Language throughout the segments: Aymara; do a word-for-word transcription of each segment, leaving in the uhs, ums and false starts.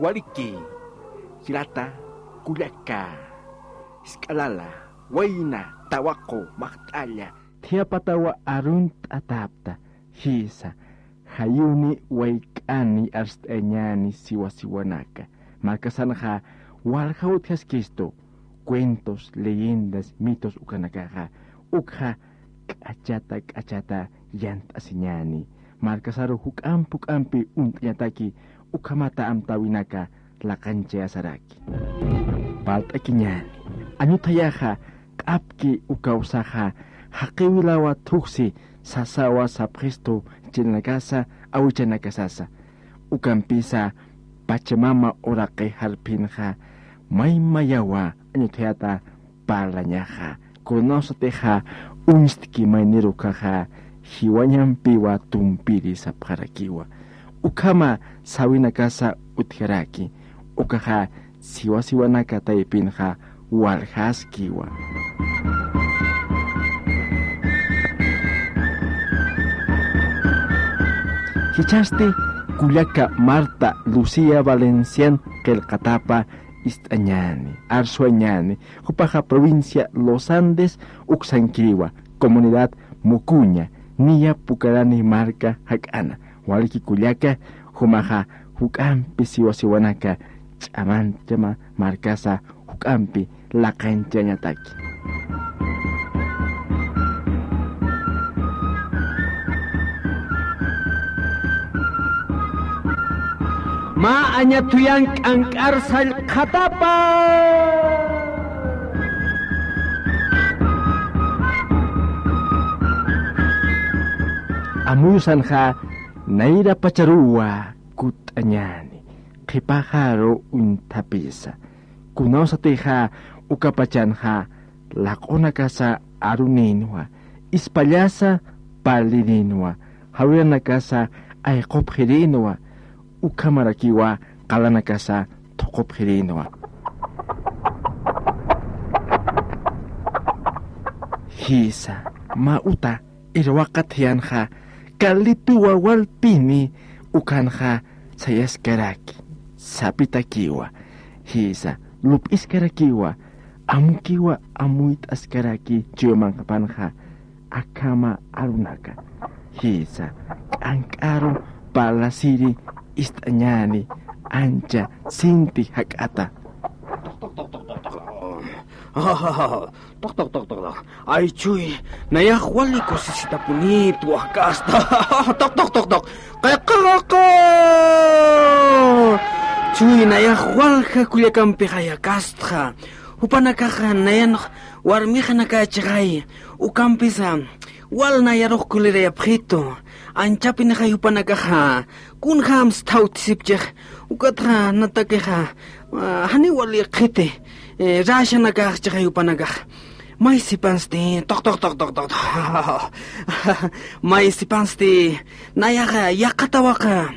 Waliki, jilata, kullaka, jisk'a lala, wayna, tawaqu, maqt'alla. Thiyapatawa arunt'atäpta, jisa, jayuni wayk'ani arst'añäni siwa siwanaka. Markasanxa walja utjaskistu, cuentos, leyendas, mitos ukanakaxa, ukxa k'achata k'achata yant'asiñäni. Markasaru juk'amp juk'ampi uñt'añataki, ukhamata amtäwinaka laqanchayasaraki. Parlt'akiñäni. Añuthayaxa q'apki ukawsaxa, jaqiwi lawa thuksi, sasawa sapxistu, chilanakasa, awichanakasasa. Ukampisa Pachamama uraqi jarphinxa, may mayawa añuthayata parlañaxa. Kunawsatixa uñstki maynirukaxa, jiwañampiwa tumpiri sapxarakiwa. Ukhama sawinakasa utjaraki. Ukaxa siwa siwanaka taypinxa waljaskiwa. Jichhasti kullaka Marta Lucía Valencian qillqatapa ist'añäni, arsuwañäni, jupaxa provincia Los Andes uksankiriwa, comunidad Mucuña, niya Pucarani marka jak'ana. Waliki kullaka, jumaxa juk'ampi siwa siwanaka ch'amanchama markasa juk'ampi laqanchañataki. Mä añathuyan k'ank'ar sallqatapa. Amuyusanxa nayra pacharuwa kutt'añäni, qhipaxaru uñthapisa. Kunawsatixa ukapachanxa laq'unakasa arunïnwa, ispallasa parlïnwa, jawiranakasa ayqupxirïnwa, ukhamarakiwa qalanakasa thuqupxirïnwa. Jisa, mä uta irwaqat jiyanxa, Carlituwa walpini ukanxa sayaskaraki, sapitakiwa, jisa, lup'iskarakiwa, amukiwa amuyt'askaraki chuyu manqhapanxa, akhama arunaka, jisa, k'ank'aru parlasiri ist'añäni, ancha sinti jak'ata. Toq, toq, toq, toq, toq. Ay, chuy, nayax wali kusisitapunïtwa, jakasta. Toq, toq, toq, toq. Qiqa, qiqa. Chuy, nayax walja kullakampix jakastxa. Jupanakaxa nayanx warmixanakächixay. Ukampisa wal nayarux kulirayapxitu. Anchapinixay jupanakaxa. Kunjams thawthisipchix, ukatxa natakixa, ah, janiw wali qhiti, eh, räshanakaxchixay jupanakax. May sipansti, toq, toq, toq. May sipansti, nayaxa yaqha tawaqa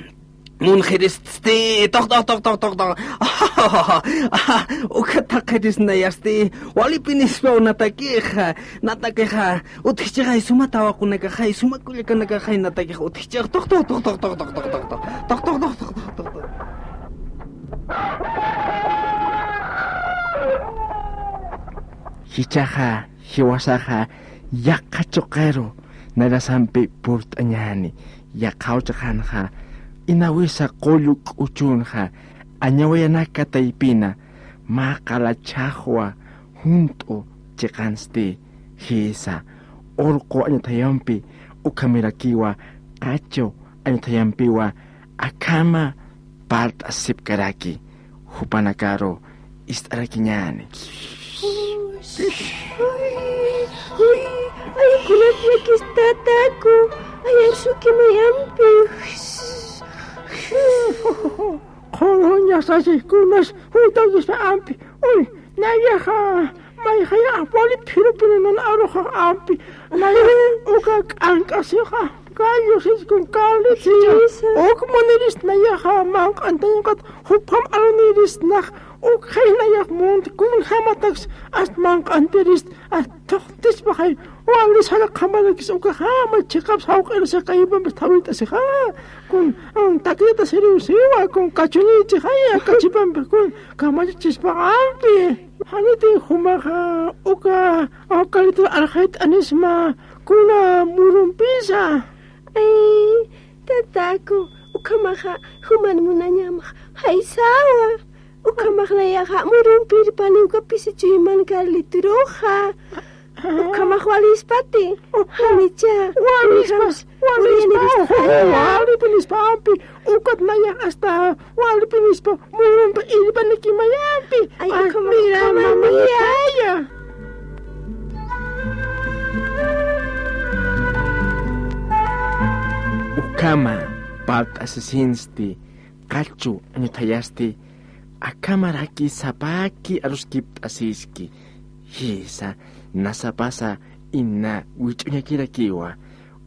munxiristi, toq, toq. Uka thaqiris nayasti, walipinispaw natakixa, natakixa, utjchixay suma tawaqunakaxay, suma kullakanakaxay, natakix utjchix, toq, toq, toq. Jichhaxa, jiwasaxa, yaqha chuqiru nayrasampi purt'añäni, yaqhaw chiqanxa, inawisa qullu k'uchunxa, añawayanaka taypina, mä qala chhaxwa junt'u chiqansti, jisa, urqu añuthayampi, ukhamirakiwa, qachu añuthayampiwa, akhama parlt'asipkaraki, jupanakaru ist'arakiñäni. Uy, uy, ay, kunat llakistätaku, ay, arsuki mayampi. Qhuruña sasikunas, jutakispa ampi, uy, nayaxa, mayxaya, wali phirupini nan aruxa ampi, nayax uka k'ank'asixa. Kallu, siskun Carlitos. Jisa. Uk munirist nayaxa manq'antañ ukat, jupjam arunirist nax, uk jay nayax munta kunjamataks ast manq'antirist, ast thuqtispaxay, wali saraqamarakis ukaxama chiqap sawq'ir saqaypampi thawirt'asixa, kun, mm, takitasiriw siwa, kun kachunitixaya, kachipampi kun kamachachispaxampi. Janiti jumaxa uka, uka Carlitos arxayt'anisma kuna murumpisa. Ay, tataku, ukhamaxa juman munañamax jaysawa. Ukhamax nayaxa murumpirpani uka pisi chuyman Carlituruxa. Ukhamax walispati. Janicha. Walispas, walispas, walipinispa ampi. Ukat nayax asta walipinispa murumpi irpanikimayampi. Ay, ukhama, mira, ukhama, mama, mira. Ukhama parlt'asisinsti, qachu añuthayasti, akhamaraki sapaki aruskipt'asiski. Jisa, nasapasa ina wich'uñakirakiwa.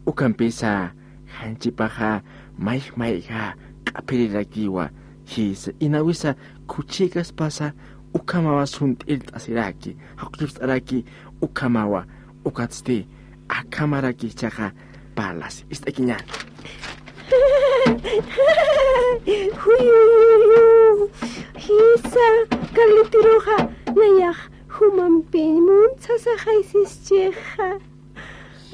Ukampisa janchipaxa mayj mayja q'aphirirakiwa. Jisa, inawisa khuchhikaspasa ukhamawa sunt'irt'asiraki, jaqchipst'araki ukhamawa. Ukatsti akhamaraki jichhaxa parlas ist'akiñan. Juyuyuyu, jisa, Carlituruxa nayax jumampiñ muntsasaxaysischixa.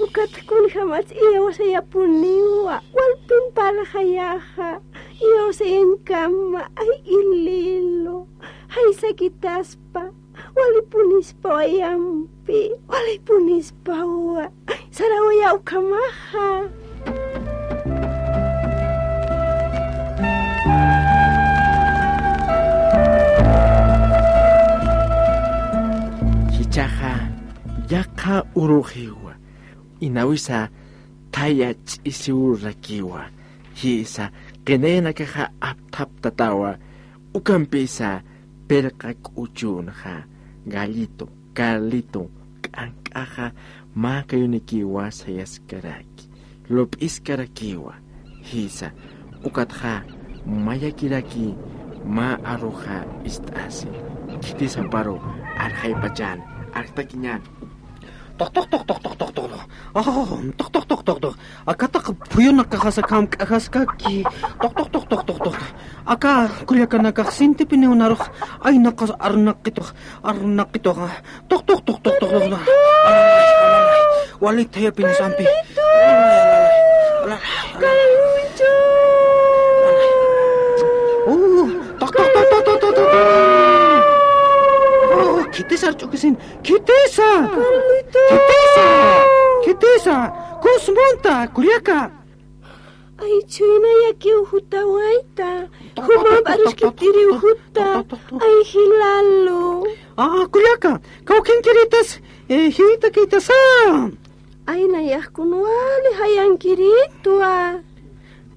Ukat kunjamats iyawsayapuniwa, walpin parlxayaxa, iyawsayañkama, ay ililu, jaysakitaspa, walipunispawa yampi, walipunispawa, sarawaya ukhamaxa. Jichhaxa yaqha uruxiwa, inawisa thaya ch'isiwrakiwa, jisa, qinayanakaxa apthaptatawa, ukampisa pirqa k'uchunxa, Gallito, Carlito, k'ank'axa mä kayunikiwa sayaskaraki, lup'iskarakiwa, jisa, ukatxa mayakiraki mä aruxa ist'asi, khitisaparu arxaypachan, arxtakiñan. Toq, toq, toq, toq. Oh, toq, toq, toq, toq, toq. Aka taq phuyunakaxasa kamk'axaskaki. Toq, toq, toq, toq, toq, toq. Aka kullakanakax sintipiniw narux aynaqas arnaqitux, arnaqitux. Toq, toq, toq, toq, toq, toq. Alalay, alalay. Wali thayapinisampi. Alalay, alalay, alalay. Uh, toq, toq, toq. Oh, khitisar ch'ukisin. Khitisa. Carlito. Khitisa. Khitisa. Kusmunta, kullaka. Ay, chuynayakiw jutawayta. Jumamp aruskiptiriw juta. Ay, jilalu. Ah, kullaka, kawkinkiritas, eh, jiwitakitasa. Ay, nayax kun wali jayankiritwa.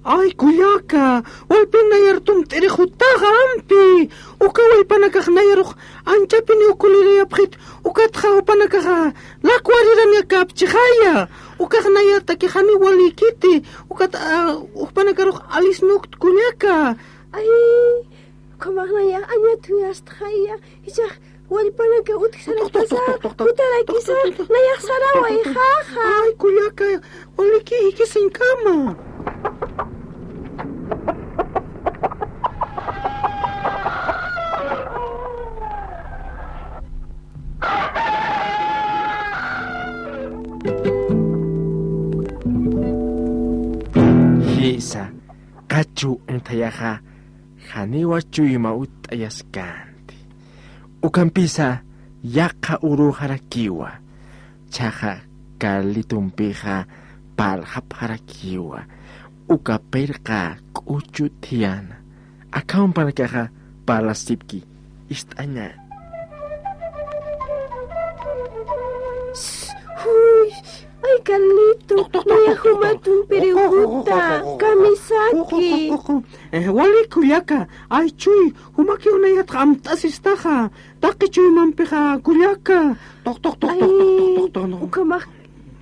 Ay, kullaka, walpin nayar tumt'iri jutaxa ampi. Uka wallpanakax nayarux anchapiniw kulirayapxit, ukatxa jupanakaxa lakwariraniakapchixaya. Ukax nayartaki janiw walikiti, ukat, ah, jupanakarux alisnukt kullaka. Ay, ukhamax nayax añathuyastxaya, jichhax wallpanaka utjsarakisa, jutarakisa, nayax sarawayxaxa. Ay, kullaka, waliki jikisiñkama. Jisa, qachu inthayaxa, janiwa chuyma utt'ayaskänti. Ukampisa yaqha uruxarakiwa, chhaxa Carlitompixa parlxapxarakiwa, uka pirqa k'uchu thiyana. Akham jupanakaxa parlasipki, ist'aña. Uy, ay, Carlito, naya juma tumpiriw juta, kamisaki. Eh, wali kullaka, ay, chuy, jumakiw nayatxa amt'asistaxa, taqi chuymampixa kullaka. Toq, toq, toq, toq, toq, toq, toq, toq, no. Ay, ukhamax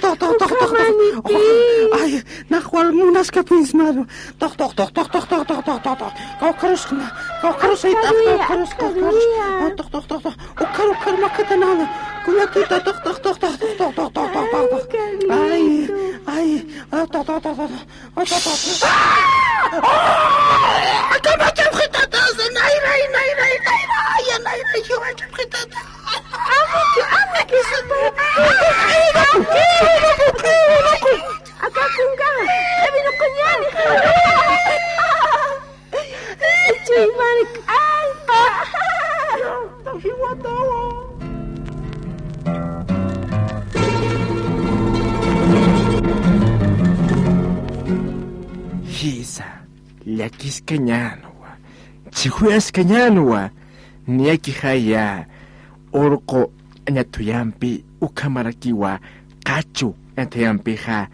Toq, toq, toq, toq, toq, toq. Ay, nax wal munaskapinsmaru. Toq, toq, toq, toq, toq, toq, toq, toq, toq. Kawkharusqna, kawkharusaytax, kawkharus, kawkharus. Toq, toq, toq, toq. Ukhar, ukhar makhatanana. Kullakita, toq, toq, toq, toq. Ay, ay, ah, toq, toq, toq, toq, toq. Kamachapxitatasa, nayray, nayray, nayray, nayray, jiwachapxitata. Amaki, amaki, ¡Ay, pa! Ya, tajiwatawa. Jisa, llakiskañänwa, chijuyaskañänwa, niyakixaya urqu añathuyampi ukhamarakiwa qachu añathuyampixa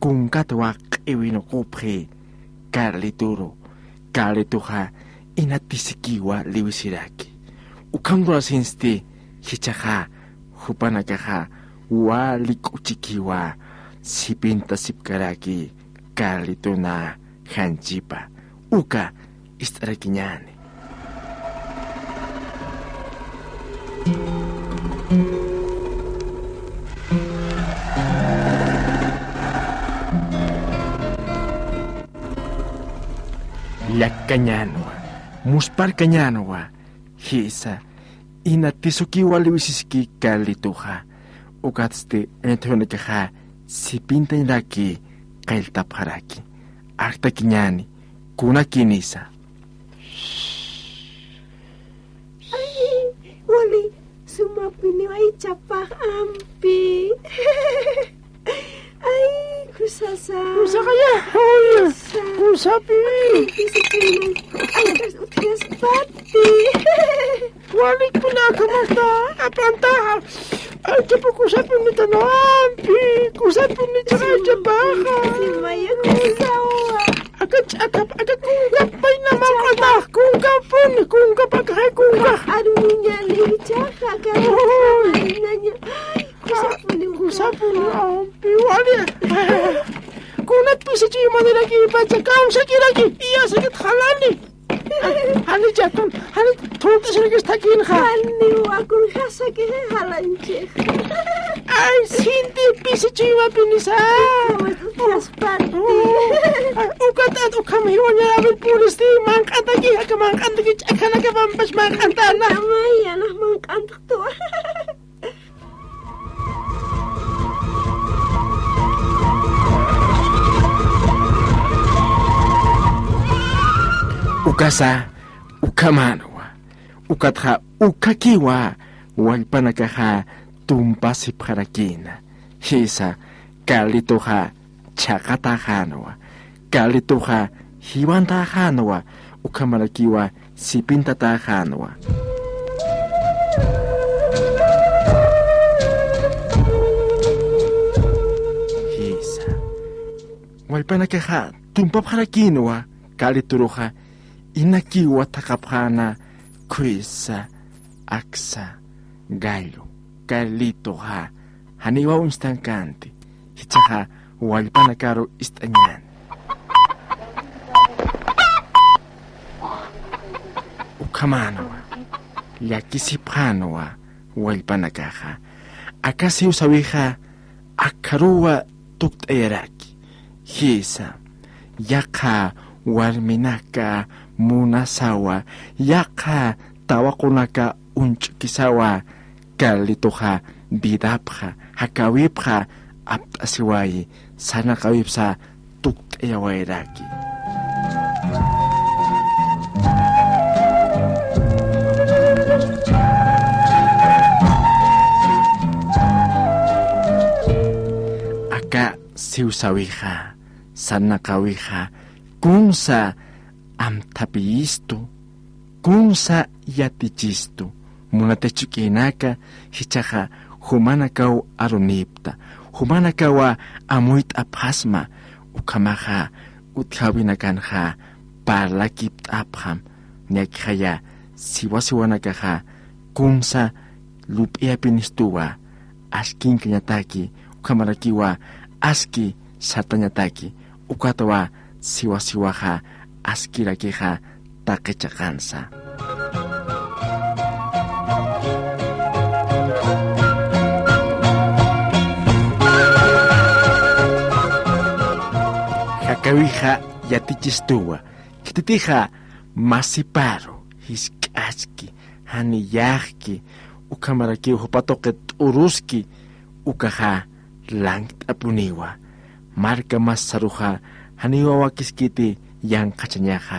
kunkatwa q'iwinuqupxi Carlituru. Carlituxa inatisikiwa liwisiraki. Ukham lurasinsti jichhaxa jupanakaxa wali k'uchikiwa sipintasipkaraki Carlituna janchipa. Uka ist'arakiñäni. Llakkañänwa, musparkañänwa, jisa, inatisukiwa liwisiski Carlituxa. Ukatsti añathuyunakaxa sipintañaraki qilltapxaraki. Artakiñäni, kunakïnisa. Ay, wali, sumapiniw jichhapax ampi. Ay, kusasa. Kusaxaya, oye, kusa. Kusapi. Ay, kusapi. Ay, utjaspati. Wali, kunaka masta, apanta. Ay, chapu kusapinita no ampi, kusapinita jichhapaxa. Simaya kusawa. Aka ch'akap, aka kunkap, payna manq'antax, kunkapuni, kunkap, aka jay kunkap. Aruniñäni jichhaxa, aka aruniñäni. Ay, kusapuni, kusapuni, ampi, wali. Kunat pisichiymanirakipacha, kawsakiraki, iyasakit jalani. Jani chatan, jani thunt'asirakis thakïnxa. Janiwa, kunjasaki jalanchix. Ay, sinti pisichiwapinisa. Ay, ukat at ukham jiwañar, a ver, puristi, manq'antaki, aka manq'antaki, ch'akhanakapampach manq'antana. Amaya, nax manq'antxtuwa. Ukasa, ukhamänwa. Ukatxa, ukhakiwa, wallpanakaxa tumpasipxarakïna. Jisa, Carlituxa chhaqatäxänwa. Carlituxa jiwantäxänwa, ukhamarakiwa sipintatäxänwa. Jisa. Wallpanakaxa tumpapxarakïnwa Carlituruxa, inakiwa thaqhapxäna khuysa, aksa, gallo, Carlituxa, janiwa uñstankanti, jichhaxa wallpanakaru ist'añäni. Ukhamänwa, llakisipxänwa wallpanakaxa. Aka siwsawixa akharuwa tukt'ayaraki. Jisa, yaqha warminaka munasawa, yaqha tawaqunaka uñch'ukisawa, Carlituxa vidapxa, jakäwipxa apt'asiwayi, sarnaqäwipsa tukt'ayawayraki. Aka siwsawixa, sarnaqäwixa, kunsa amthapiyistu, kunsa yatichistu, munat jichhakïnaka, jichhaxa jumanakaw arunïpta, jumanakawa amuyt'apxasma, ukhamaxa utjäwinakanxa parlakipt'apxam, niyakixaya siwasiwanakaxa kunsa lup'iyapinistuwa, askïnkañataki, ukhamarakiwa aski sartañataki, ukatwa siwasiwaxa askirakixa taqi chiqansa. Jakäwixa yatichistuwa, khititixa masiparu, jisk'aski, janiyäxki, ukhamarakiw jupa tuqi t'uruski, ukaxa lankt'apuniwa. Marka masaruxa janiw wakiskiti yanqhachañaxa,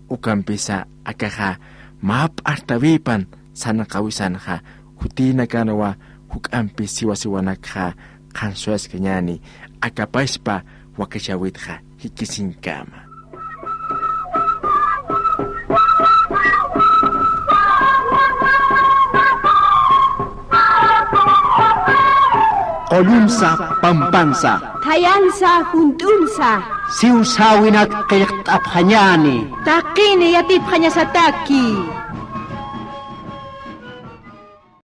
ukampisa akaxa Mä p'artawipan sarnaqawisanxa, jutinakanwa juk'ampi siwa siwanakxa qhansuyaskañäni, akapachpa wakachäwitxa jikisiñkama. Qullunsa, pampansa, thayansa, junt'unsa, siwsäwinak qillqt'apxañäni, taqini yatipxañasataki.